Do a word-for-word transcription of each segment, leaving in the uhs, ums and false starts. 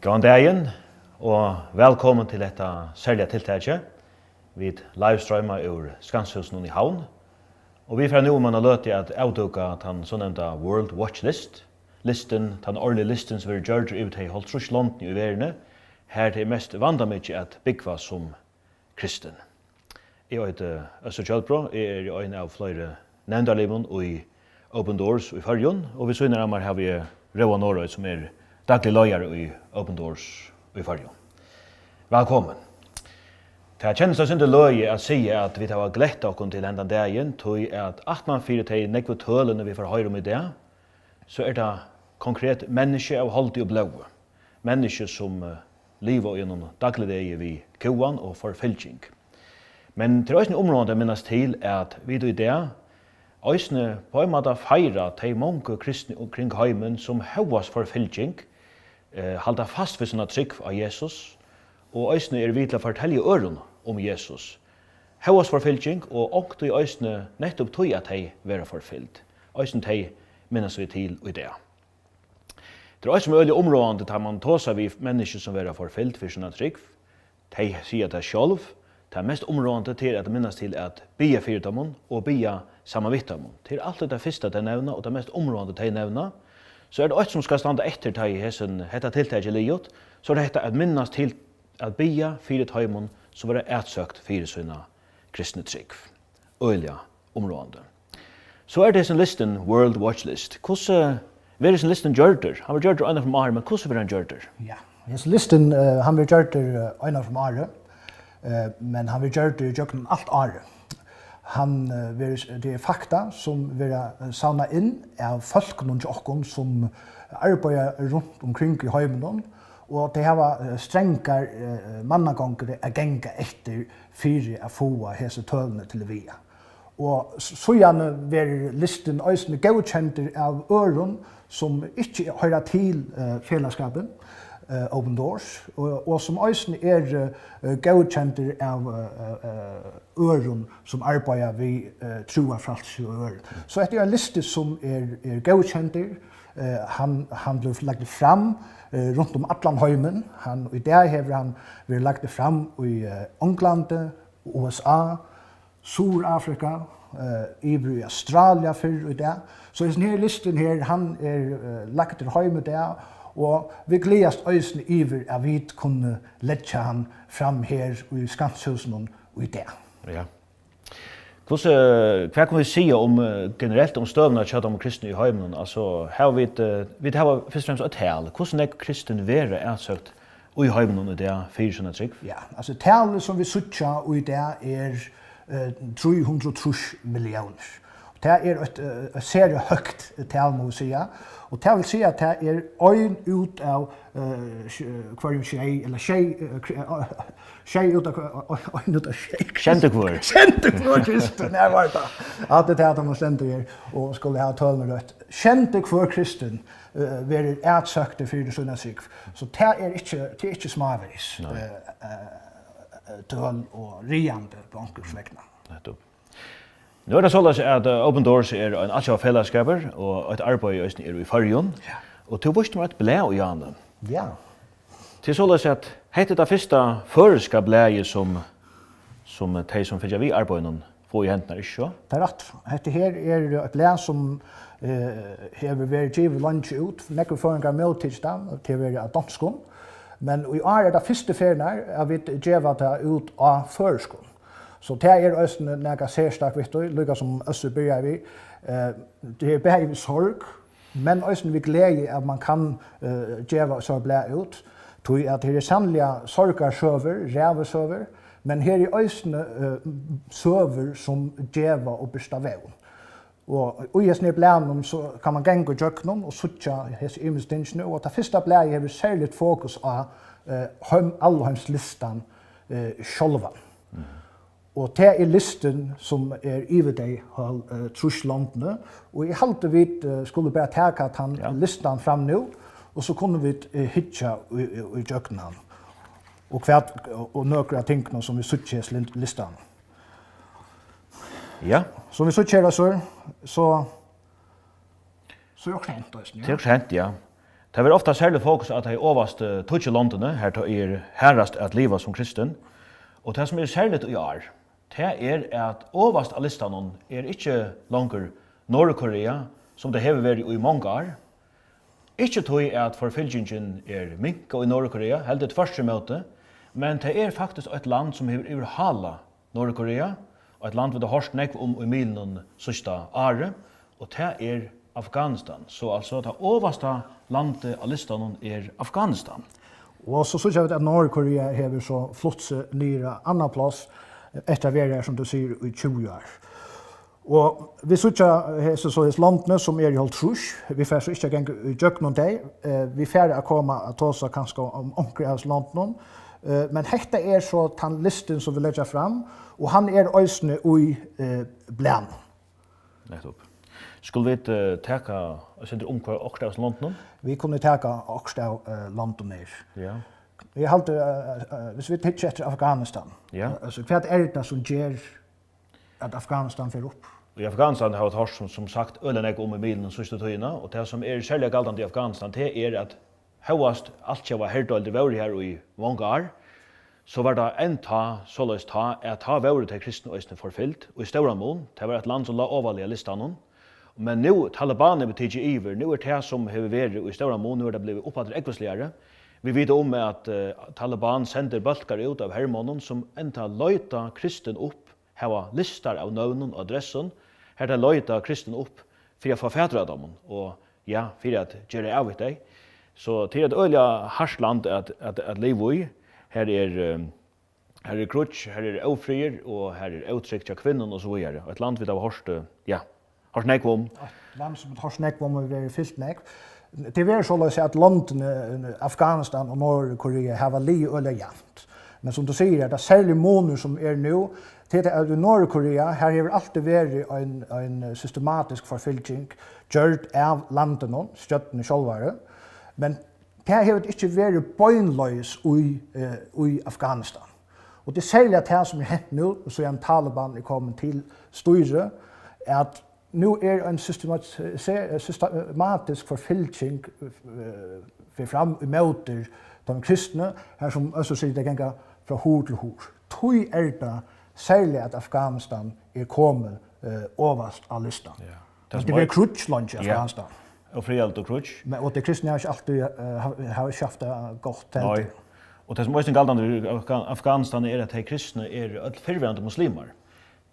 Góðan dagin og vælkomin til hetta serliga tiltakið. Vit livestreama úr Skanshúsinum í Havn, og vit fara nú um eina løtu at avdúka tann so nevnda World Watch List. Listin, tann árligi listin, sum verður gjørdur yvir tey hálvtrýss londini í verðini, har tað er mest vandamikið at búgva sum kristin. Eg eiti Øssur Kjølbro, eg eri ein av fleiri nevndarlimum í Open Doors í Føroyum, og við síðuna av mær havi eg Róa Norøy, sum er daglig leiðari í Open Doors í Føroyum. Vælkomin. Tað kennist eitt sindur løgið at siga, at vit hava glett okkum til hendan dagin, tí at aftan fyri tey nógvu tølini, vit fara at hoyra um í dag, so er tað konkret menniskju av holdi og blóði. Menniskju, sum, eh, liva í einum dagligdegi við kúgan og forfylging. Men tað er eisini umráðandi at minnast til, at vit í dag eisini á ein máta feira tey mongu kristnu kring heimin, sum hóast forfylging, eh, halda fast við sína trúgv á Jesus, og eisini eru við til at fortelja øðrum um Jesus. Hóast forfylging, og onkuntíð eisini nettupp tí, at tey verða forfylgd. Eisini tey minnast vit til í dag. Tað er eitt, sum er øgiliga umráðandi, tá mann tosar við menniskju, sum verða forfylgd fyri sína trúgv. Tey siga tað sjálv. Tað mest umráðandi, tað er at minnast til at biðja fyri teimum og biðja saman við teimum. Tað er altíð tað fyrsta, tey nevna, og tað mest umráðandi, tey nevna. So er tað eitt, sum skal standa eftir, tá ið hesin, hetta tiltakið er liðugt, so er tað hetta at minnast til at biðja fyri teimum, sum verða atsøkt fyri sína kristnu trúgv. Øgiliga umráðandi. So er tað hesin listin, World Watch List. Hvussu verður hesin listin gjørdur? Hann verður gjørdur eina ferð um árið, men hvussu verður hann gjørdur? Ja, hesin listin, eh, hann verður gjørdur, eh, eina ferð um árið, eh, men hann verður gjørdur í gjøgnum alt árið. Hann, eh, verður, tað er fakta, sum verða, eh, savnað inn av fólkunum hjá okkum, sum arbeiða runt umkring í heiminum, og tey hava, eh, strangar, eh, mannagongdir at ganga eftir fyri at fáa hesi tølini til vega. Og s-, síðani verður listin eisini góðkendur av øðrum, sum ikki hoyra til, eh, felagsskapin, eh, Open Doors, og, og sum eisini er, eh, góðkendur av, eh, eh, øðrum, sum arbeiða við, eh, trúarfrælsi og øðrum. So hetta er ein listi, sum er, er góðkendur. Eh, hann, hann blívur lagdur fram, eh, runt um allan heimin. Hann, í dag hevur hann verið lagdur fram í, eh, Onglandi, U S A, Suðurafrika, eh, yvir í Australia fyrr í dag. So hesin her listin her, hann er, eh, lagdur heim í dag, og vit gleðast eisini yvir, at vit kunnu leggja hann fram her í Skanshúsinum í dag. Ja. Hvussu, hvat kunnu vit siga um, eh, generelt um støðuna hjá teimum kristnu í heiminum? Altso, hava vit, eh, vit hava fyrst og fremst eitt tal. Hvussu nógv kristin verða atsøkt í heiminum í dag fyri sína trúgv? Ja, altso, talið sum vit síggja í dag er, eh, trý hundrað og trýss milliónir. Tað er eitt, eh, eitt sera høgt tal, má vit siga. Og tað vil siga, at tað er ein út av, eh, sj-, hvørjum sjey, ella sjey, eh, kr-, eh, sjey út av hv-, ein út av sjey kristin. Sjendi hvør. Sjendi hvør kristin, her var tað. At tað er tað, at man stendur her og skulu hava tølini røtt. Sjendi hvør kristin, eh, verður atsøktur fyri sína trúgv. So tað er ikki, tað er ikki smávegis, nei, eh, eh, tøl og ræðandi á onkurs vegna. Nettupp. Nú er tað soleiðis, at, eh, Open Doors er ein altjóða felagsskapur, og eitt arbeiði eisini er í Føroyum. Ja. Og tú vísti mær eitt blað í áðni. Ja. Tað er soleiðis, at hetta er tað fyrsta føroyska blaðið, sum, sum tey, sum fylgja við arbeiðinum, fáa í hendurnar, ikki so? Tað er rætt. Hetta her er eitt blað, sum, eh, hevur verið givið leingi út. Nógvir føroyingar móttikið tað, og tað hevur verið á donskum. Men í ár er tað fyrstu ferðina, at vit geva tað út á føroyskum. So tað er eisini nakað serstakt við tí, líka sum Øssur byrjaði við. Eh, tað er bæði við sorg, men eisini við gleði, at man kann, eh, geva so blað út. Tí at her er sanniliga sorgarsøgur, ræðusøgur, men her er eisini, eh, søgur, sum geva og birta vón. Og í hesum her blaðnum, so kann man ganga ígjøgnum og síggja hesi ymisku tingini, og tað fyrsta blaðið hevur serligt fokus á, eh, heim-, alheimslistan, eh, sjálvan. Mhm. Og tað er listin, sum er yvir tey hálv-, eh, trýss londini, og eg haldi, vit, eh, skulu bara taka tann, ja, listan fram nú, og so kunnu vit, eh, hyggja í, í, ígjøgnum hann. Og hvat, og nøkur av tingunum, sum vit síggja í hesum lin-, listanum. Ja. Sum vit síggja her, so, so, so er okkurt hent eisini, ja. Tað er okkurt hent, ja. Tað verður ofta serligt fokus á tey ovastu tíggju londini, har tað er harðast at liva sum kristin. Og tað, sum er serligt í ár, tað er, at ovast á listanum er ikki longur Norðurkorea, sum tað hevur verið í mong ár. Ikki tí, at forfylgingin er minkað í Norðurkorea, heldur tvørturímóti, men tað er faktiskt eitt land, sum hevur yvirhálað Norðurkorea, eitt land, vit hava hoyrt nógv um í miðlunum síðsta árið, og tað er Afghanistan. So, altso, tað ovasta landið á listanum er Afghanistan. Og so síggja vit, at Norðurkorea hevur so flutt seg niður á annað pláss, eftir at vera her, sum tú sigur, í tjúgu ár. Og vit síggja hesi, so hesi londini, sum eru í hálvtrýss, vit fara so ikki at ganga í gjøgnum tey. Eh, vit fara at koma at tosa kanska um onkra av hesum londunum. Eh, men hetta er so tann listin, sum vit leggja fram, og hann er eisini í, eh, blaðnum. Nettopp. Skulu vit, eh, taka eitt sindur um hvør, okkurt av hesum londunum? Vit kunnu taka okkurt av, eh, londunum her. Ja. Eg haldi, eh, eh, hvis vit hyggja eftir Afghanistan, ja, altso, hvat er tað, sum ger at Afghanistan fer upp? Í Afghanistan hava vit hoyrt, sum, sum sagt, øgiliga nógv um í miðlunum síðstu tíðina, og tað, sum er serliga galdandi í Afghanistan, tað er, at hóast altjóða herdeildir vóru har í mong ár, so var tað enn tá soleiðis tá, at tá vóru tey kristnu eisini forfylgd í stóran mun. Tað var eitt land, sum lá ovarliga á listanum. Men nú Taliban hevur tikið yvir, nú er tað, sum hevur verið í stóran mun, nú er tað blivið uppaftur ógvusligari. Vit vita um, at, eh, Taliban sendir bólkar út av hermonnum, sum enntá leita kristin upp, hava listar av nøvnum og adressum, har tey leita kristin upp fyri at fáa fatur á teimum og, ja, fyri at gera av við tey. So tað er eitt øgiliga hart land at, at, at liva í. Har er, eh, har er kríggj, har er ófriður og har er ótrygd hjá kvinnum og so víðari. Eitt land vit hava hoyrt, eh, ja, hoyrt nógv um. Eitt land, sum vit hoyrt nógv um og verið fylgt nógv. Tað verður soleiðis, at londini, eh, Afghanistan og Norðurkorea hava ligið øgiliga javnt. Men sum tú sigur, er tað serligur munur, sum er nú, tað er, at í Norðurkorea, har hevur altíð verið ein, ein systematisk forfylging gjørd av landinum, stjórnini sjálvari. Men tað hevur ikki verið beinleiðis í, eh, í Afghanistan. Og tað er serliga tað, sum er hent nú, síðan Taliban er komin til stýrið, at nú er ein systemat-, se-, systematisk forfylging, eh, fer fram ímóti teimum kristnu, har sum Øssur sigur, tey ganga frá hurð til hurð. Tí er tað serliga, at Afghanistan er komið, eh, ovast á listan. Ja. Men tað er kríggj leingi í Afghanistan. Og friðarligt og kríggj. Men, og tey kristnu hava ikki altíð, eh, hava, hava ikki havt tað gott heldur. Nei. Og tað, sum eisini er galdandi í Afghan-, Afghanistan, er, at tey kristnu eru øll fyrrverandi muslimar.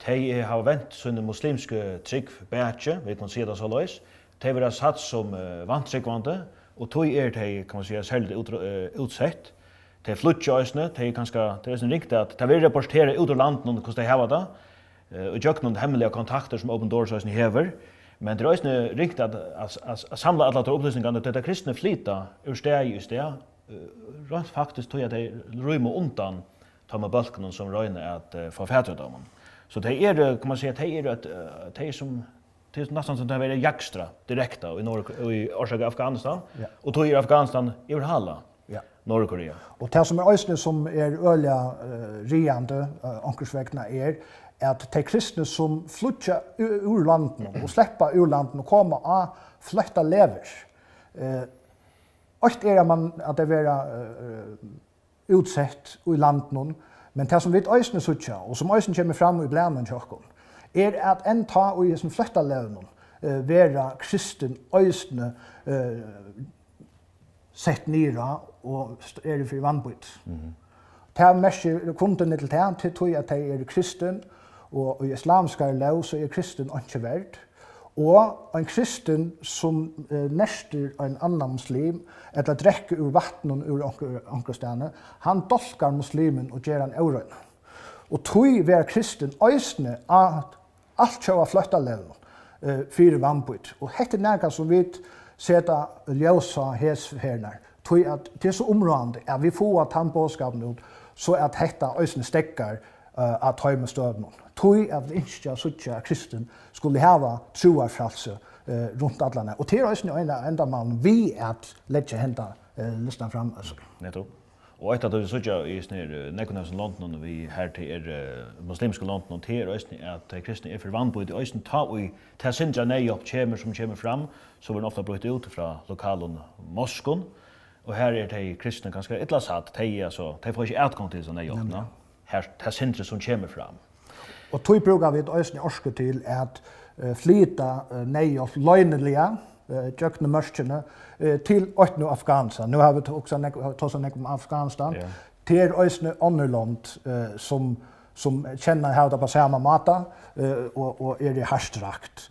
Tey, eh, hava vent síni muslimsku trúgv bakið, vit kunnu siga tað soleiðis. Tey verða sædd sum, eh, vantrúgvandi, og tí eru tey, kann man siga, serligt út-, eh, útsett. Tey flýggja eisini, tey kanska, tað er eisini ringt at, tað verður rapporterað út úr landinum, hvussu tey hava tað, eh, í gjøgnum hemmiligar kontaktir, sum Open Doors eisini hevur. Men tað er eisini ringt at, at, at, at samla allar tær upplýsingarnar, tí tey kristnu flyta úr staði í stað, eh, reint faktiskt tí at tey rýma undan teimum bólkunum, sum royna at, eh, fáa fatur á teimum. So tey eru, kann man siga, tey eru eitt, eh, tey sum, tey eru næstan sum tey verða jakstrað direkta í Norð-, í orsakað Afghanistan, ja, og tí er Afghanistan yvirhálað, ja, Norðurkorea. Og tað, sum er eisini, sum er øgiliga, eh, ræðandi, eh, onkursvegna, er, at tey kristnu, sum flýggja u-, úr landinum og sleppa úr landinum og koma á flóttaleiðir, eh, eitt er, at man, at tey verða, eh, útsett í landinum, men tað, sum vit eisini síggja, og sum eisini kemur fram í blaðnum hjá okkum, er, at enn tá í hesum flóttaleiðunum, eh, verða kristin eisini, eh, sett niður á og st-, eru fyri vanbýti. Mhm. Tað merkir, grundin er til tað, til tí at tey eru kristin, og í islamskari lóg, so er kristin einki verd. Og ein kristin, sum, eh, nertir ein annan muslim, ella drekkur úr vatninum úr onkur-, onkrastaðni, hann dálkar muslimin og ger hann óreinan. Og tí verða kristin eisini á altjóða flóttaleiðunum, eh, fyri vanbýti. Og hetta er nakað, sum vit seta ljós á hesa ferðina. Tí at tað er so umráðandi, at vit fáa tann boðskapin út, so at hetta eisini steðgar, eh, á teimum støðunum. Tí at vit ynskja at síggja, at kristin skulu hava trúarfrælsi, eh, runt allan. Og tað er eisini ein av endamálunum við at leggja henda, eh, listan fram, altso. Nettopp. Og eitt av tí, vit síggja í hesum her, eh, nógvum av hesum londunum, við har tað er, eh, muslimsku londunum, tað er eisini, at tey kristnu eru fyri vanbýti, eisini tá ið tað sindur av neyðhjálp kemur, sum kemur fram, so verður hon ofta brýtt út frá lokalum moskum, og har eru tey kristnu kanska illa sett, tey, altso, tey fáa ikki atgongd til hesa neyðhjálpina, har tað sindrið, sum kemur fram. Og tí brúka vit eisini orku til at, eh, flyta, eh, neyðhjálp loyniliga, eh, gjøgnum mørkini, eh, til eitt nú Afghanistan. Nú hava vit hugsað nógv, tosað nógv um Afghanistan. Ja. Tað er eisini onnur lond, eh, sum, sum kenna, hava tað á sama máta, eh, og, og eru hart rakt.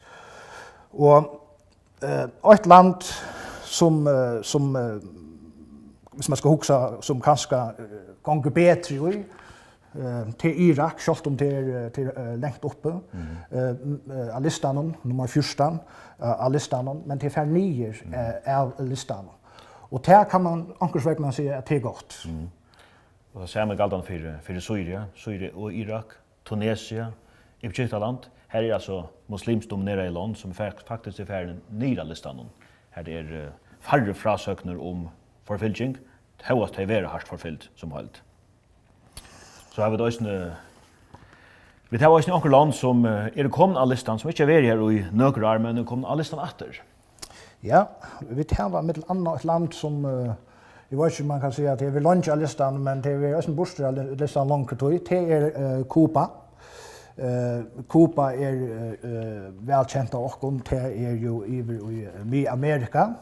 Og Eh, eitt land sum, eh, sum, eh, hvis man skal hugsa, sum kanska, eh, gongur betri í, eh, tað er Irak, sjálvt um tað er, eh, tað er, eh, langt uppi, eh, m-, eh, á listanum, nummar fjúrtan, eh, á listanum, men tað fer niður, eh, av listanum. Og tað kann man onkursvegna siga at tað er gott. Og tað sama er galdandi fyri, fyri Sýria, Sýria og Irak. Tunesia, Egyptaland, har er altso muslimsk domineraði lond, sum fak-, faktiskt er farin niður á listanum. Har er, eh, færri frásøgnir um forfylging, hóast tey verða hart forfylgd sum heild. So hava vit eisini, vit hava eisini onkur lond, sum, eh, eru komin á listan, sum ikki hava verið har í nøkur ár, men eru komin á listan aftur. Ja, vit hava millum annað eitt land sum, eh, eg veit ikki, um man kann siga, at tað hevur verið leingi á listanum, men tað hevur verið eisini burtur av li-, listanum longri tíð. Tað er, eh, Kuba. Eh, Kuba er, eh, eh, væl kent av okkum. Tað er jú yvir í, eh, Miðamerika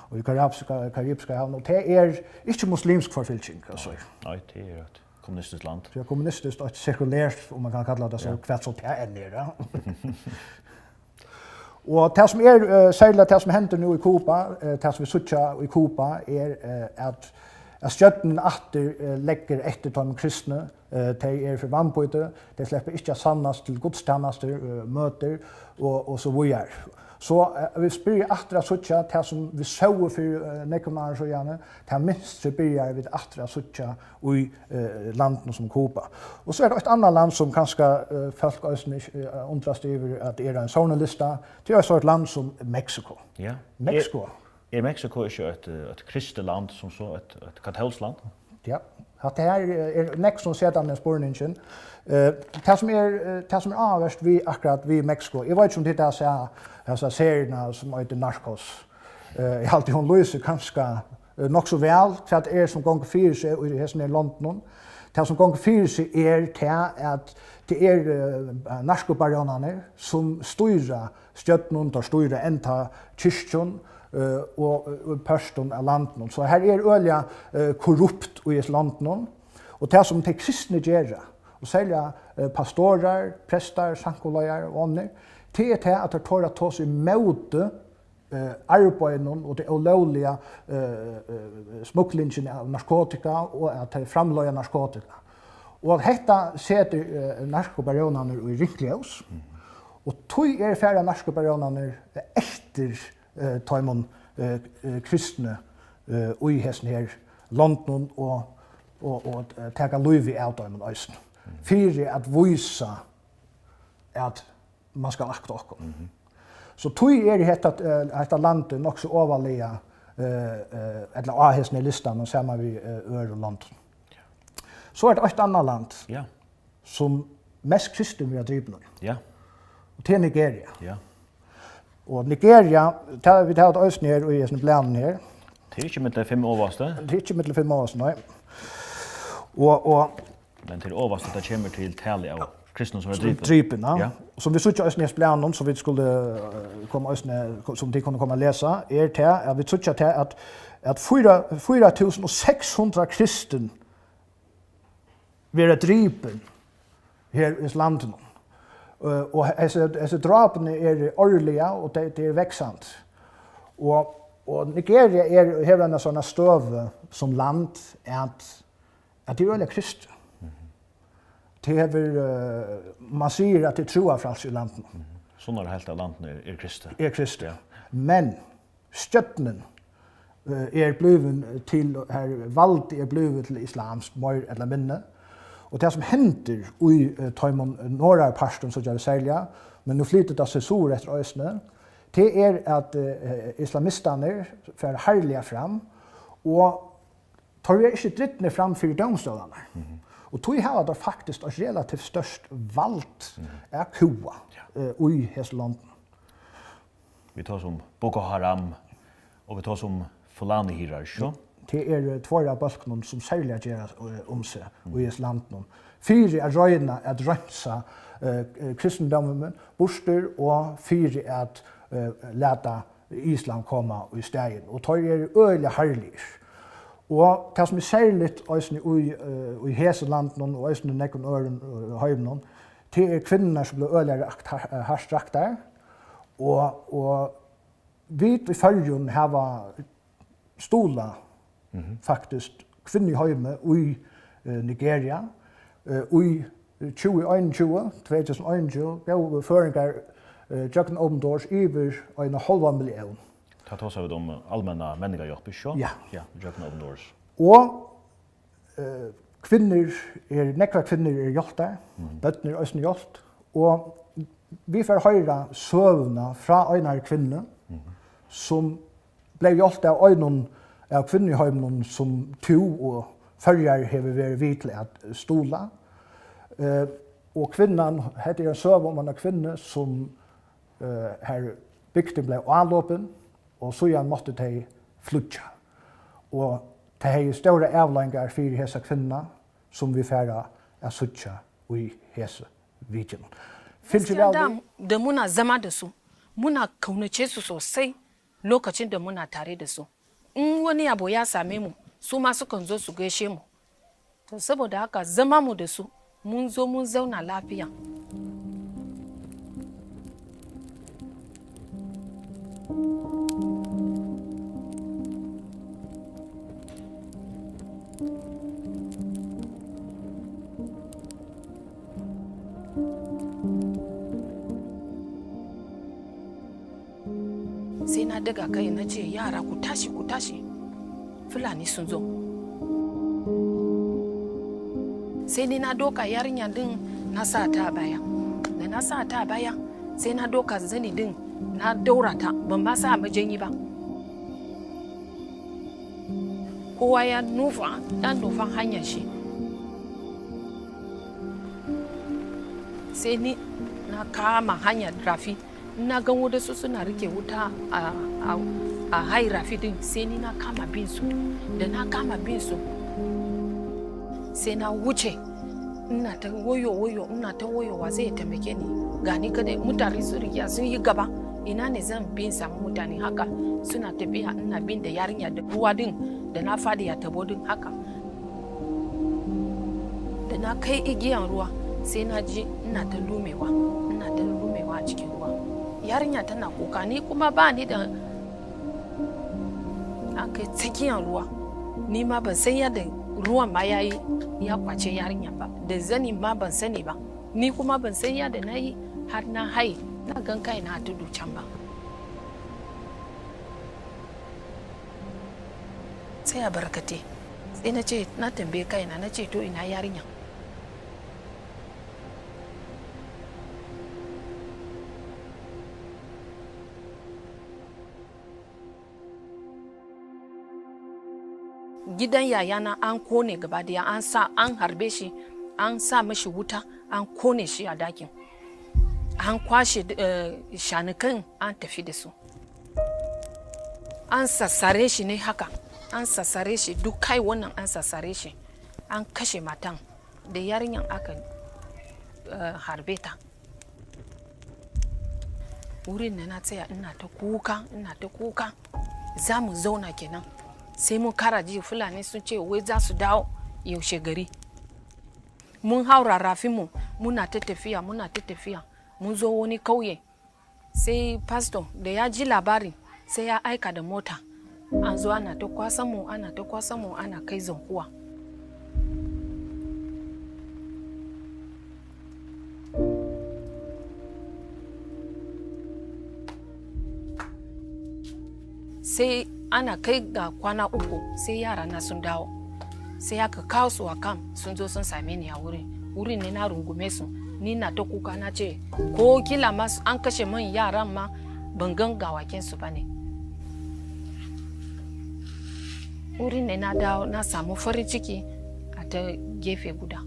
og í Karibska, Karibska havn, og tað er ikki muslimsk forfylging, altso. Nei, tað er eitt kommunistiskt land. Tað er kommunistiskt, eitt sekulært, um man kann kalla tað so, ja, hvat so tað enn er, ja. Og tað sum er, eh, serliga tað sum hendir nú í Kuba, eh, tað sum vit síggja í Kuba, er, eh, at, at stjórnin aftur, eh, leggur eftir teimum kristnu, eh, tey eru fyri vanbýti, tey sleppa ikki at samlast til gudstænastur, eh, møtir og, og so víðari. So, eh, vit byrja aftur at síggja tað sum vit sóu fyri, eh, nógvum árum síðani, tað mynstrið byrja vit aftur at síggja í, eh, landinum sum Kuba. Og so er tað eitt annað land sum kanska, eh, fólk eisini, eh, undrast yvir at er á ein sovorðnum lista. Tað er so eitt land sum Mexico. Ja. Mexico. Er, er Mexico ikki eitt, eh, eitt kristið land sum so, eitt, eitt katólskt land? Ja. Hatta her er, er nógv sum seta meg spurningin. Eh, tað sum er, eh, tað sum er áhugavert við, akkurát við Mexico, eg veit ikki um tit hava sæð hasa seriuna sum eitur Narcos. Eh, eg haldi, hon lýsir kanska, eh, nokk so væl, hvat er sum gongur fyri seg í hesum her londunum. Tað sum gongur fyri seg er tað, at tað er, eh, narkobarónarnir, sum stýra stjórnum, teir stýra enntá kirkjum, eh, og, og pørtum av landinum. So her er øgiliga, eh, korrupt í hesum londunum. Og tað sum tey kristnu gera, og serliga, eh, pastorar, prestar, samkomuleiðarar og onnur, tað er tað, at teir tora at tosa ímóti eh, arbeiðinum og tað ólógliga, eh, eh, smuglingin av narkotika og at tey framleiða narkotika. Og at hetta setir, eh, narkobarónarnar í ringt ljós. Og tí er fara narkobarónarnir eftir, eh, teimum, eh, eh, kristnu, eh, í hesum her londunum og, og, og, eh, taka lívið av teimum eisini. Fyri at vísa at man skal akta okkum. Mhm. So tí er hetta, eh, hetta landið nokk so ovarlaga, eh, eh, ella á hesum her listanum saman við, eh, øðrum londum. So er tað eitt annað land, ja, sum mest kristin verða dripin í. Ja. Og tað er Nigeria. Ja. Og Nigeria, tað, vit hava tað eisini her í hesum blaðnum her. Tað er ikki millum fimm ovastu. Tað er ikki millum fimm ovastu, nei. Og, og Men til ovast, at tað kemur til talið av kristnum, sum er dripin. Dripin, ja. Ja. Sum vit síggja eisini í hesum blaðnum, sum vit skulu, eh, koma eisini, sum tit kunnu koma at lesa, er tað, at vit síggja tað, at, at fýra, fýra túsund og seks hundrað kristin verða dripin her í landinum. Eh, og hesi, hesi drápini eru árliga, og tey, tey eru vaksandi. Og, og Nigeria er, hevur eina sovorðna støðu sum land, at at tað er øgiliga kristið. Mhm. Tað hevur, eh, man sigur, at tað er trúarfrælsi í landinum. Mhm. Sunnari helvt av landinum er, er kristið. Er kristið. Ja. Men stjórnin, eh, er blivin til, har valdið er blivið til islamskt, meir ella minni. Og tað, sum hendir í, eh, teimum norðarpartum, so ger tað serliga, men nú flytur tað seg suðureftir eisini, tað er, at, eh, islamistarnir fara harðliga fram, og Teir verða ikki dripnir fram fyri dómstólarnar. Mhm. Og tí hava teir faktiskt eitt relativt stórt vald Mhm. at kúga, Ja. eh, í hesum londum. Vit tosa um Boko Haram, og vit tosa um Fulani-hirðar, ikki so? Tað eru tveir av bólkunum, sum serliga gera, eh, um seg í hesum landinum. Fyri at royna at reinsa, eh, eh, kristindómin burtur og fyri at, eh, lata islam koma í staðin. Og teir eru øgiliga harðligir. Og tað, sum er serligt eisini í, eh, í hesum landinum og eisini í nógvum øðrum, eh, heiminum, tað er kvinnurnar, sum blíva øgiliga rakt, har-, hart raktar. Og, og vit í Føroyum hava stuðlað Mhm. faktiskt kvinnu í heimi í, eh, Nigeria, eh, í tjúgu einogtjúgu, tvey túsund og einogtjúgu, góvu føroyingar, eh, gjøgnum Open Doors yvir eina hálva millión. Tá tosa vit um almenna menningarhjálp, ikki so? Ja. Ja, gjøgnum Open Doors. Og, eh, kvinnur er, nógvar kvinnur eru hjálptar, Mhm. børn eru eisini hjálpt, og vit fara at hoyra søguna frá einari kvinnu, Mhm. sum bleiv hjálpt av einum av kvinnuheimunum, sum tú og Føroyar hevur verið við til at stuðla. Eh, og kvinnan, hetta er ein søga um eina kvinnu, sum, eh, har bygdin bleiv álopin, og síðan máttu tey flýggja. Og tað hevði stórar avleiðingar fyri hesa kvinnuna, sum vit fara at síggja í hesi videoini. Fylg Gaskiya væl da, við. Da muna zama da su, muna kaunace su sosai lokacin da muna tare da su. In wani abu ya same mu, su ma sukan zo su gaishe mu. To, saboda haka, zama mu da su, mun zo mun zauna lafiya. Sai na daga kai na ce, "Yara, ku tashi, ku tashi. Fulani sun zo." Sai ni na doka yarinya din na sa ta baya. Da na sa ta baya, sai na doka zani din na daura ta, ban ba sa majanyi ba. Kowa ya nufa, ya nufa hanyar shi. Sai ni na kama hanyar rafi. Na gan wadansu suna rike wuta a, a, a hai rafi din, sai ni na kama bin su. Da na kama bin su, sai na wuce. Ina ta wayo, wayo, ina ta wayo, wa zai taimake ni? Gani kadai, mutane sun riga sun yi gaba. Ina ne zan bin samu mutane haka? Suna tafiya, ina bin da yarinya da ruwa din, da na fadi a tabo din haka. Da na kai igiyan ruwa, sai na ji ina ta lumewa, ina ta lumewa a cikin ruwa. Yarinya tana kuka, ni kuma ba ni da, an kai tsakiyan ruwa. Ni ma ban san yadda ruwan ma ya yi, ya kwace yarinya ba. Da zani ma ban sani ba. Ni kuma ban san yadda na yi har na hai, na gan kaina a tudu can ba. Sai a barkate. Sai na ce, na tambaye kaina, na ce, "To, ina yarinya?" Gidan yayana an kone gaba daya, an sa, an harbe shi, an sa mashi wuta, an kone shi a dakin. An kwashe, eh, shanukan, an tafi da su. An sassare shi ne haka, an sassare shi, duk kai wannan an sassare shi, an kashe matan da yarinyan aka, eh, harbe ta. Wurin da na tsaya ina ta kuka, ina ta kuka. Za mu zauna kenan. Sai mun kara ji Fulani sun ce wai za su dawo yaushe gari. Mun haura rafinmu, muna ta tafiya, muna ta tafiya. Mun zo wani kauye. Sai pastor da ya ji labari, sai ya aika da mota. An zo ana ta kwasan mu, ana ta kwasan mu, ana kai zankuwa. Sai ana kai ga kwana uku, sai yara na sun dawo. Sai aka kawo su a kam, sun zo sun same ni a wurin. Wurin ne na rungume su, ni na ta kuka na ce, ko kila ma su, an kashe man yaran ma, ban gan gawakin su ba ne. Wurin ne na dawo na samu farin ciki a ta gefe guda.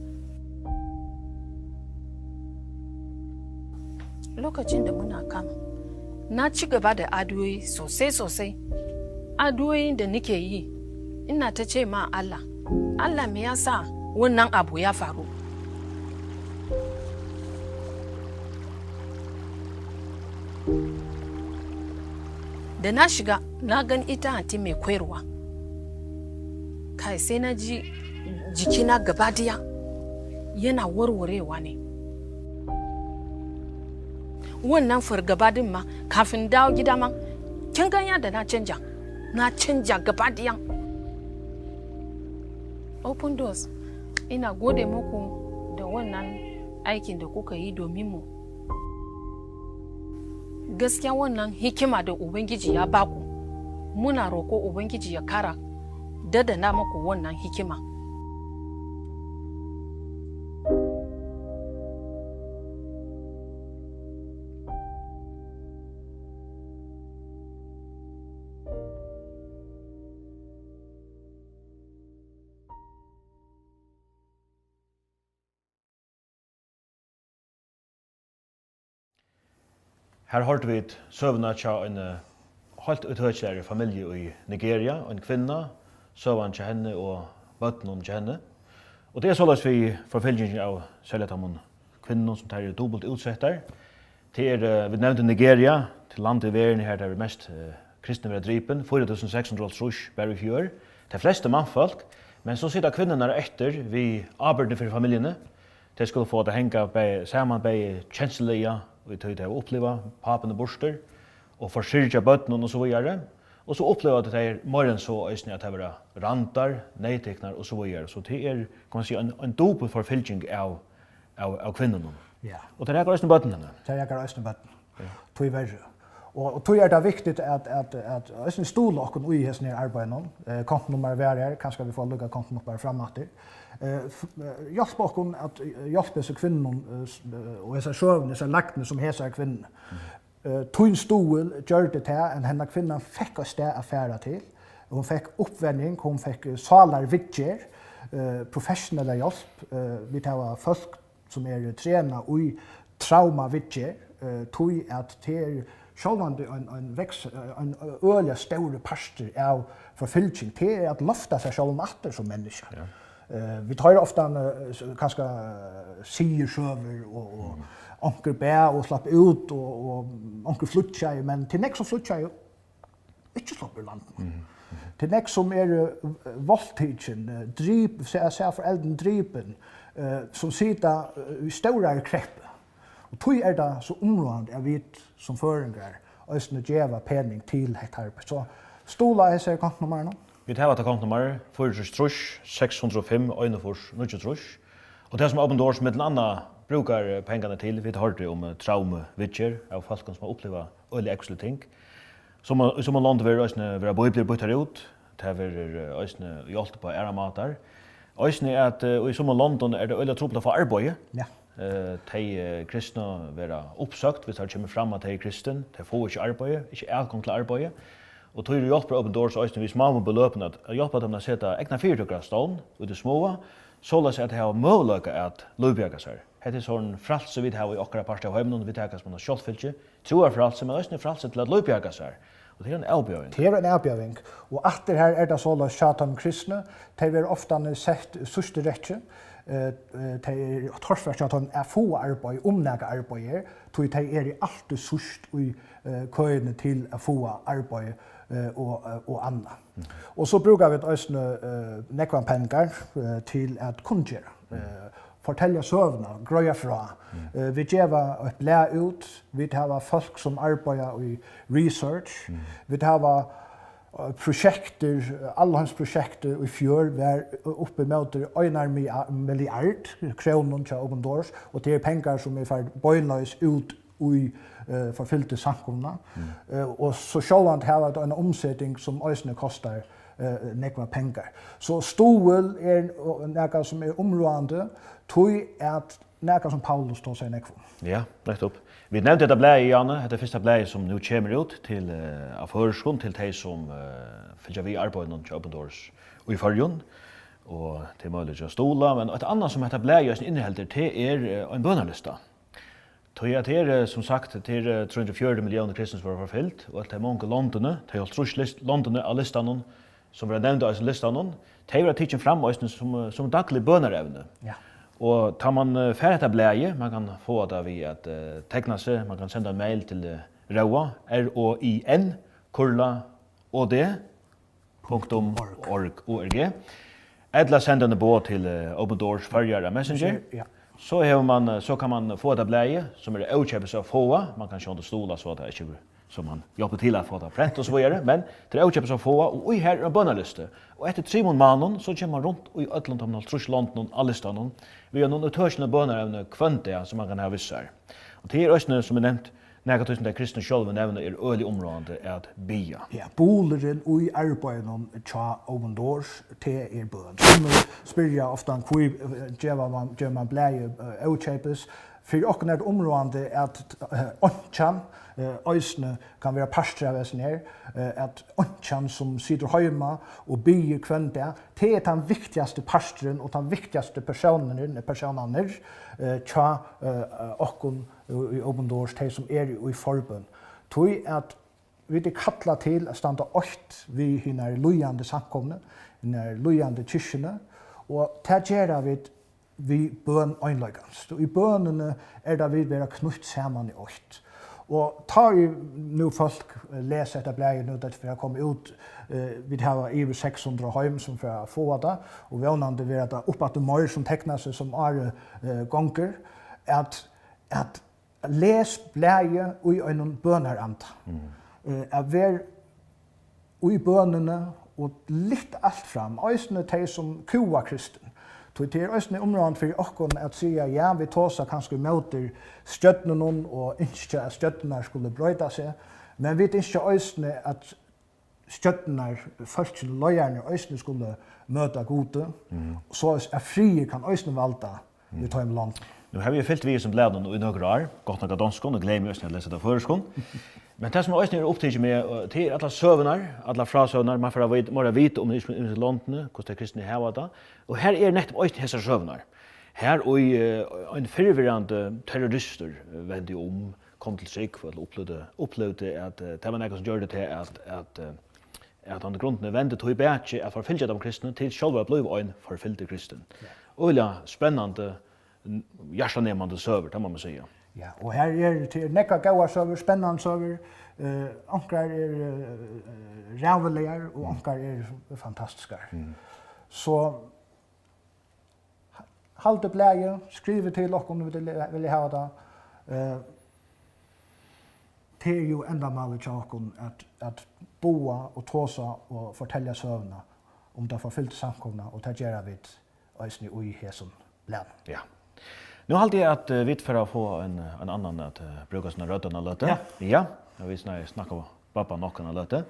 Lokacin da muna kam, na ci gaba da addu'o'i sosai-sosai. Addu'o'in da nake yi, ina ta ce ma Allah, "Allah, me yasa wannan abu ya faru?" Da na shiga, na gan ita anti mai koyarwa. Kai, sai na ji jikina gaba daya yana warwarewa ne. Wannan fargaba din ma, kafin dawo gida ma, kin gan yadda na canja, na canja gaba daya. Open Doors, ina gode muku da wannan aikin da kuka yi domin mu. Gaskiya wannan hikima da Ubangiji ya baku, muna roko Ubangiji ya kara dadana muku wannan hikima. Her hoyrdu vit søguna hjá eini heilt ítøkiligari familju í Nigeria, ein kvinna, søgan hjá henni og børnunum hjá henni. Og tað er soleiðis við forfylgingini av serliga teimum kvinnum, sum tær eru dupult útsettar. Tað er, eh, vit nevndu Nigeria, tað landið í verðini, har tað er mest, eh, kristni verða dripin, fýra túsund seks hundrað og hálvtrýss bara í fjør. Tey flestu mannfólk, men so sita kvinnurnar eftir við ábyrgdini fyri familjuni. Tey skulu fáa tað at hanga bæði, saman bæði kensluliga, í tí tey hava upplivað, pápin er burtur, og forsyrgja børnum og so víðari. Og so uppliva tey meira enn so eisini at tey verða rændar, neyðtiknar og so víðari. So tað er, kann man siga, ein, ein dupul forfylging av, av, av kvinnunum. Ja. Og tær rakar eisini børnini. Tær rakar eisini børn. Ja. Tíverri. Og, og tí er tað viktigt at, at, at eisini stuðla okkum í hesum her arbeiðinum. Eh, kontunummar var her, kanska vit fáa líka kontunummar fram aftur. Eh, f-, eh, hjálpa okkum at, eh, hjálpa hesum kvinnum, eh, s-, eh, og hesar søgurnar, hesar lagnir sum hesar kvinnur. Eh, tín stuðul gjørdi tað, at henda kvinnan fekk eitt stað at fara til. Hon fekk uppvenjing, hon fekk, eh, sálarviðgerð, eh, professionella hjálp. Eh, vit hava fólk sum eru trenað í traumaviðgerð, eh, tí at tað er sjálvandi ein, ein veks-, ein øgiliga stórur partur av forfylging, tað er at lofta seg sjálvum aftur sum menniskja. Ja. Eh, vit hoyra ofta, eh, s-, kanska, eh, sigursøgur og, og onkur bað og slapp út og, og onkur flýggjaði, men tað er nógv sum flýggjaðu ikki sloppið úr landinum. Mhm, mhm. Tað er nógv sum eru, eh, valdtikin, eh, drip-, sæð, sæð foreldrini dripin, eh, sum sita, eh, í stórari kreppu. Og tí er tað so umráðandi, at vit sum føroyingar eisini geva pening til hetta arbeiði. So stuðla hesi kontunummarnum. Vit hava hetta kontunummar, fýra trýss trýss, seks hundrað og fimm, einogfýrs, níggjuogtrýss. Og tað sum Open Doors millum annað brúkar, eh, pengarnar til, vit hoyrdu um, eh, traumaviðgerð av fólkum sum hava upplivað øgiliga ógvuslig ting. Sum, í summum londum verður eisini, verða bíbliur býttar út, tað verður, eh, eisini hjálpt upp á aðrar mátar. Eisini at, eh, í summum londum er tað øgiliga trupult at fáa arbeiði. Ja. Eh, tey, eh, kristnu verða uppsøgd, viss tað kemur fram, at tey eru kristin. Tey fáa ikki arbeiði, ikki atgongd til arbeiði. Og tí hjálpir Open Doors eisini við smáum beløpum at, at hjálpa teimum at seta egnar fyritøkur á stovn, í tí smáa, soleiðis at tey hava møguleika at lívbjarga sær. Hetta er sovorðið frælsi, vit hava í okkara parti av heiminum, vit taka sum eina sjálvfylgju, trúarfrælsi, men eisini frælsi til at lívbjarga sær. Og tað er ein avbjóðing. Tað er ein avbjóðing. Og aftur her er tað soleiðis hjá teimum kristnu, tey verða ofta sett í síðstu rekkju. Eh, eh, tað er torført hjá teimum at fáa arbeiði, um nakað arbeiði er, tí tey eru altíð síðst í, eh, køini til at fáa arbeiði, eh, og, eh, og annað. Mhm. Og so brúka vit eisini, eh, nógvar pengar, eh, til at kunngera, eh, fortelja søguna, greiða frá. Mm. Eh, vit geva eitt blað út, vit hava fólk sum arbeiða í research, mm, vit hava, eh, prosjektir, eh, alheims prosjektir í fjør var, eh, upp ímóti einari mia-, milliard krónum hjá Open Doors, og tað eru pengar sum er farið beinleiðis út í, eh, forfylgdu samkomuna. Mm. Eh, og so sjálvandi hava vit eina umseting sum eisini kostar, eh, nógvar pengar. So stuðul er, eh, nakað sum er umráðandi, tí at nakað sum Paulus tosaði nógv um. Ja, nettupp. Vit nevndu hetta blaðið, Jane. Hetta er fyrsta blaðið sum nú kemur út til, eh, á føroyskum, til tey sum, eh, fylgja við arbeiðinum hjá Open Doors. í Føroyum, og tað er møguligt at stuðla, men eitt annað, sum hetta blaðið eisini inniheldur, tað er, eh, ein bønarlista. Tí at her, eh, sum sagt, tað er, eh, trý hundrað og fjøruti milliónir kristni, sum vóru forfylgd, og øll tey mongu londini, tey hálvtrýss list-, londini á listanum, sum verða nevnd á hesum listanum, tey verða tikin fram eisini sum, eh, sum daglig bønarevni. Ja. Og tá man, eh, fær hetta blaðið, man kann fáa tað við at, eh, tekna seg, man kann senda ein mail til, eh, Róa, R O I N, kurla, O D, punktum org, O R G, ella senda eini boð til, eh, Open Doors Føroyar á Messenger. Ja. So hevur man, eh, so kann man fáa tað blaðið, sum er ókeypis at fáa. Man kann sjálvandi stuðla, so at tað ikki, so man hjálpir til at fáa tað prent og so víðari, men tað er ókeypis at fáa, og í her er ein bønarlisti. Og eftir trimum mánaðum, so kemur man runt í øllum teimum hálvtrýss londunum á listanum, við einum ítøkiligum bønarevni hvønn dag, sum man kann hava við sær. Og tað er eisini, sum er nevnt, nakað, sum tey kristnu sjálvi nevna, er øgiliga umráðandi at biðja. Ja, bulurin í arbeiðinum hjá Open Doors, tað er bøn. Summi spyrja ofta, hví, eh, geva man, gevur man blaðið, eh, ókeypis? Fyri okkum er tað umráðandi, at, eh, einkjan, eh, eisini kann vera partur av hesum her, eh, at einkjan, sum situr heima og biður hvønn dag, tað er tann viktigasti parturin og tann viktigasti persónurin, persónarnir, eh, hjá, eh, okkum í Open Doors, tey sum eru í forbøn. Tí at vit eru kallað til at standa eitt við hinari líðandi samkomuni, hinari líðandi kirkjuni, og tað gera vit við bøn einleikans. Og í bønini er tað, vit verða knýtt saman í eitt. Og tá eg nú, fólk, eh, lesa hetta blaðið nú, tað fer at koma út, eh, vit hava yvir seks hundrað heim sum fara at fáa tað, og vónandi verða tað uppaftur meir sum tekna seg sum árið, eh, gongur, at, at les blaðið í einum bønaranda. Mm. Eh, at ver í bønini og lyft alt fram, eisini tey sum kúga kristin. Tí tað er eisini umráðandi fyri okkum at siga, ja, vit tosa kanska ímóti stjørnunum og ynskja, at stjørnurnar skulu broyta seg, men vit ynskja eisini, at stjørnurnar, fólkini, leiðararnir eisini skulu møta Gudi, mm, soleiðis at friður kann eisini valda, mm, í teimum londum. Nú havi eg fylgt við hesum blaðnum í nøkur ár, gott nokk á donskum, og gloymi eisini at lesa tað á føroyskum. Men tað, sum eisini er upptikið meg, eh, tað er allar søgurnar, allar frásøgurnar, man fær at vita, meira at vita um í, í londini, hvussu tey kristnu hava tað. Og her er nettupp eitt hesar søgurnar. Har í, eh, ein fyrrverandi terroristur, eh, vendi um, kom til trúgv, ella upplivdi, upplivdi at, eh, tað var nakað, sum gjørdi tað at, at, eh, at hann í grundini vendi tí bakið at forfylgja teimum kristnu til sjálvur at blíva ein forfylgdur kristin. Ja. Øgiliga spennandi, n-, hjartanemandi søgur, tað má man siga. Ja, og her er, tað eru nógvar góðar søgur, spennandi søgur. Eh, onkrar eru, eh, ræðuligar, og, mm, onkrar eru fantastiskar. Mm. So, haldið blaðið, skrivið til okkum, um tit vilja, vilja hava tað. Eh, tað er jú endamálið hjá okkum at, at boða og tosa og fortelja søguna um ta forfylgdu samkomuna, og tað gera vit eisini í hesum blaðnum. Ja. Nú haldi eg, at, eh, vit fara at fáa ein, ein annan at, eh, brúka sína rødd eina løtu. Ja. Ja, og vit snak-, snakka um Babba nokk eina løtu.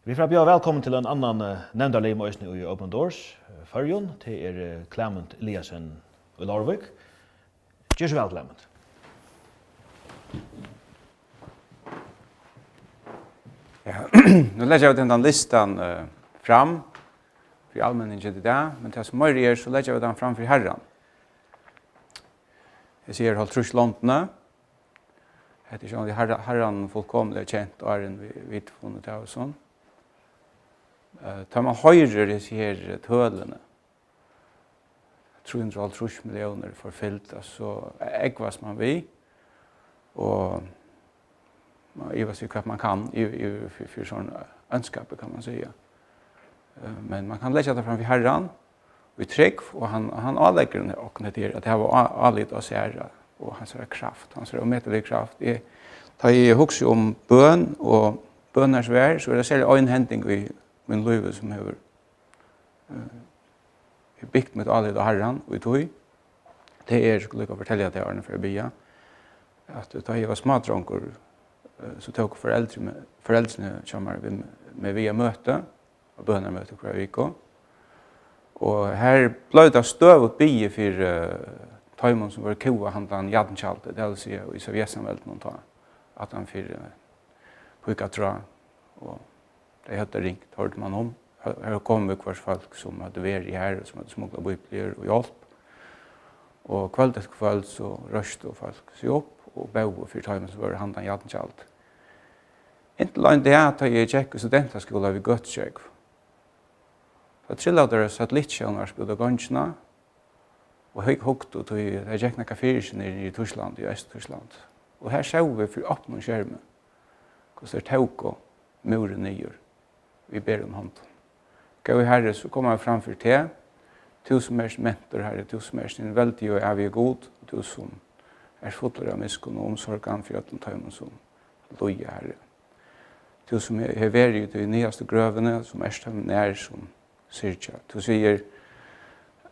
Vit fara at bjóða vælkomin til ein annan, eh, nevndarlim eisini í Open Doors, eh, Føroyum. Tað er, eh, Klement Eliasen í Leirvík. Ger so væl, Klement. Ja, nú leggja vit hendan listan, eh, fram fyri almenningi í dag, men tað sum meira er, so leggja vit hann fram fyri Harran. Eg sigi her hálvtrýss londini. Hetta er sjálvandi Harra-, Harran fullkomiliga kent, áðrenn vi-, vit funnu út av hesum. Eh, tá man hoyrir hesi her tølini, trý hundrað og hálvtrýss milliónir forfylgd, so eggvast man við, og man ivast í, hvat man kann, í, í, fyri, fyri sovorðnum ónskapi, kann man siga. Eh, men man kann leggja tað fram fyri Harran, í trúgv, og hann, hann áleggur okkum hetta her, at hava á-, álit á sær og hansara kraft, hansara ómetaligu kraft. Eg, tá eg hugsi um bøn og bønarsvar, so er tað serliga ein hending í mínum lívi, sum hevur, eh, bygt mítt álit á Harran í tí. Tað er, skal líka fortelja tað, áðrenn eg fari at biðja, at tá eg var smádrongur, eh, so tóku foreldrini, foreldrini hjá mær við, meg við á møti, á bønarmøti hvørja viku. Og har bleiv tað støðugt biðið fyri, eh, teimum, sum vóru kúgað handan jarntjaldið, tað vil siga í Sovjetsamveldinum tá, at hann fyri, eh, píkatráð, og tey høvdu ringt, hoyrdi man um. Har, har komu viðhvørt fólk, sum høvdu verið har, og sum høvdu smuglað bíbliur og hjálp. Og kvøld eftir kvøld, so reistu fólk seg upp og bóðu fyri teimum, sum vóru handan jarntjaldi. Inntil ein dag, tá eg gekk í studentaskúla við Gøtusjógv, tá trillaðu teir eitt satellitt-sjónvarp út á gongina, og hug-, hugdu, tí tað gekk nakað fyri seg niðri í Týsklandi, í Eysturtýsklandi. Og har sóu vit fyri opnum skermi, hvussu teir tóku múrin niður við berum hondum. Góði Harri, so koma vit fram fyri teg, tú sum ert mentur, Harri, tú sum ert hin veldi og ævigi Gud, og tú sum ert fullur av miskunn og umsorgan fyri øllum teimum, sum líða, Harri. Tú sum he-, hevur verið í tí niðastu grøvini, sum ert teimum nær, sum syrgja. Tú sigur,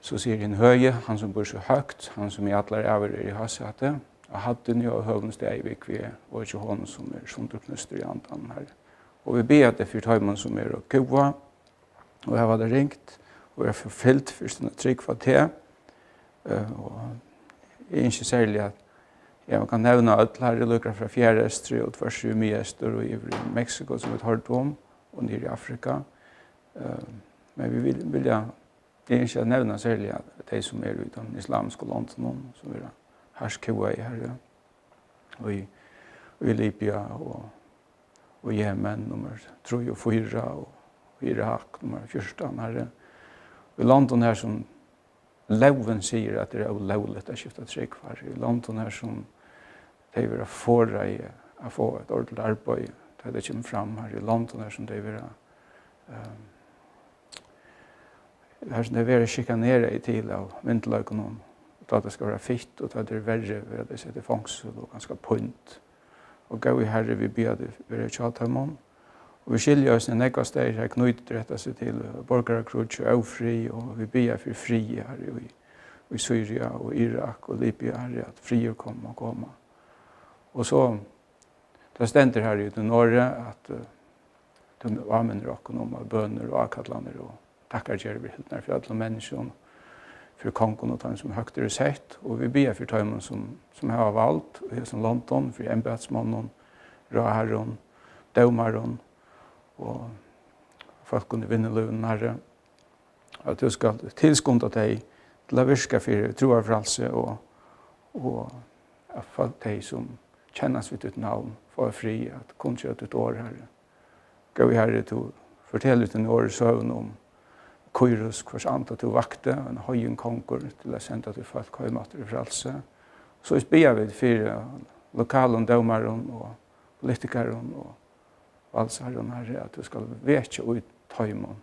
so sigur hin høgi, hann sum býr so høgt, hann sum í allar ævir er í hásæti, á hæddini og á høgum staði búgvi eg, og hjá honum sum er sundurknústur í andanum, Harri. Og vit biðja teg fyri teimum, sum eru at kúga, og hava tað ringt, og eru forfylgd fyri sína trúgv á teg. Eh, og eg ynski serliga, at eg kann nevna øll, Harri, líka frá Fjarðaeystri og tvørtur í Miðeystur og yvir í Meksiko, sum vit hoyrdu um, og niður í Afrika. Eh, men vit vil-, vilja, eg ynski at nevna serliga tey, sum eru í teimum islamisku londunum, sum eru hart kúgaði, Harri, í, í Libya og, og Jemen, nummar trý og fýra, og Irak, nummar fjúrtan, Harri. Í londum her, sum lógin sigur, at tað er ólógligt at skifta trúgv, Harri. Í londum her, sum tey verða forðað at fáa eitt ordiligt arbeiði, tá tað kemur fram, Harri. Í londum her, sum tey verða, ehm, har sum tey verða sjikanerað til av myndugleikunum, tá tað skal vera fitt, og tá tað er verri, verða tey sett í fongsul og kanska pínd. Og góði Harri, vit biðja teg vera hjá teimum. Og vit skilja eisini, at nógvar staðir her knýtir hetta seg til, eh, borgarakríggj og ófrið, og vit biðja fyri friði, Harri, í, í Sýria og Irak og Libya, Harri, at friður kom at koma. Og so, tað stendur, Harri, í tí norðuri, at, eh, tú áminnir okkum um, at bønir og ákallanir og takkargerðir verða hildnar fyri øllum menniskjum, fyri kongum og teimum, sum høgt eru sett, og vit biðja fyri teimum, sum, sum hava vald í hesum londum, fyri embætismonnum, ráðherrum, dómarum og fólkum í vinnulívinum, Harri, at tú skalt tilskunda tey til at virka fyri trúarfrælsi og, og at fólk, tey sum kennast við títt navn, fáa frið at kunngera títt orð, Harri. Góði Harri, tú fortelur í tínum orði søguna um Kýrus, hvørs anda tú vakti, ein heiðin kongur, til at senda títt fólk heim aftur í frælsi. So biðja vit fyri lokalum dómarum og politikarum og valdsherrum, Harri, at tú skal vekja í teimum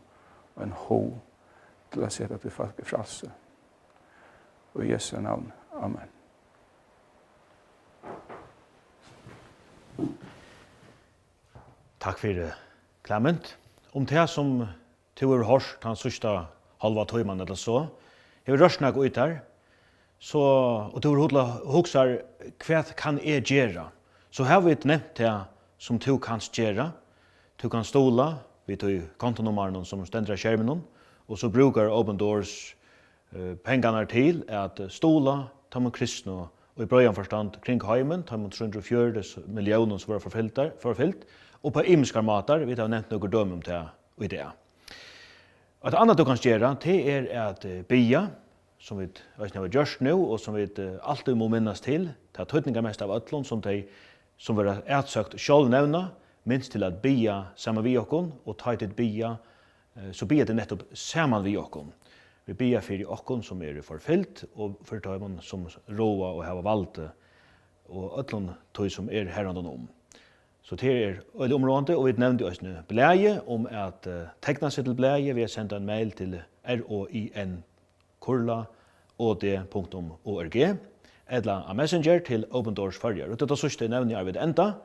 ein hug til at seta títt fólk í frælsi. Í Jesu navni. Amen. Takk fyri, Klement. Um tað, sum tú hevur hoyrt tann síðsta hálva tíman ella so, hevur rørt nakað í tær, so, og tú hevur hug til at hugsa, hvat kann eg gera? So hava vit nevnt tað, sum tú kanst gera. Tú kanst stuðla við tí kontonummarinum, sum stendur á skerminum, og so brúkar Open Doors eh, pengarnar til at stuðla teimum kristnu í breiðan forstand kring heimin, teimum trý hundrað og fjøruti milliónum, sum verða forfylgdar, forfylgt, og upp á ymiskar mátar. Vit hava nevnt nøkur dømi um tað í dag. Eitt annað, tú kanst gera, tað er at, eh, biðja, sum vit eisini hava gjørt nú, og sum vit, eh, altíð mugu minnast til, tað týdningarmesta av øllum, sum tey, sum verða atsøkt, sjálv nevna, minst til at biðja saman við okkum, og tá ið tit biðja, eh, so biðja tit nettupp saman við okkum. Vit biðja fyri okkum, sum eru forfylgd, og fyri teimum, sum ráða og hava valdið, og øllum tí, sum er her rundan um. So tað er øgiliga umráðandi, og vit nevndu eisini blaðið, um at, eh, tekna seg til blaðið við at senda ein mail til R O I N kurla O D punktum O R G, ella á Messenger til Open Doors Føroyar. Og tað síðsta eg nevni, áðrenn vit enda,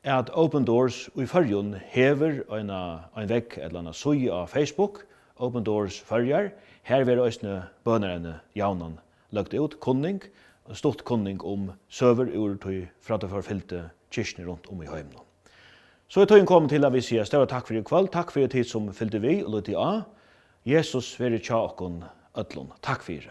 at Open Doors í Føroyum hevur eina, ein vegg ella eina síðu á Facebook, Open Doors Føroyar. Har verða eisini bønarevni javnan løgd út, kunning, stutt kunning um søgur úr tí frá tí forfylgdu kirkjuni runt um í heiminum. So er tíðin komin til, at vit siga stóra takk fyri í kvøld. Takk fyri tit, sum fylgdu við og lítið á. Jesus veri hjá okkum øllum. Takk fyri.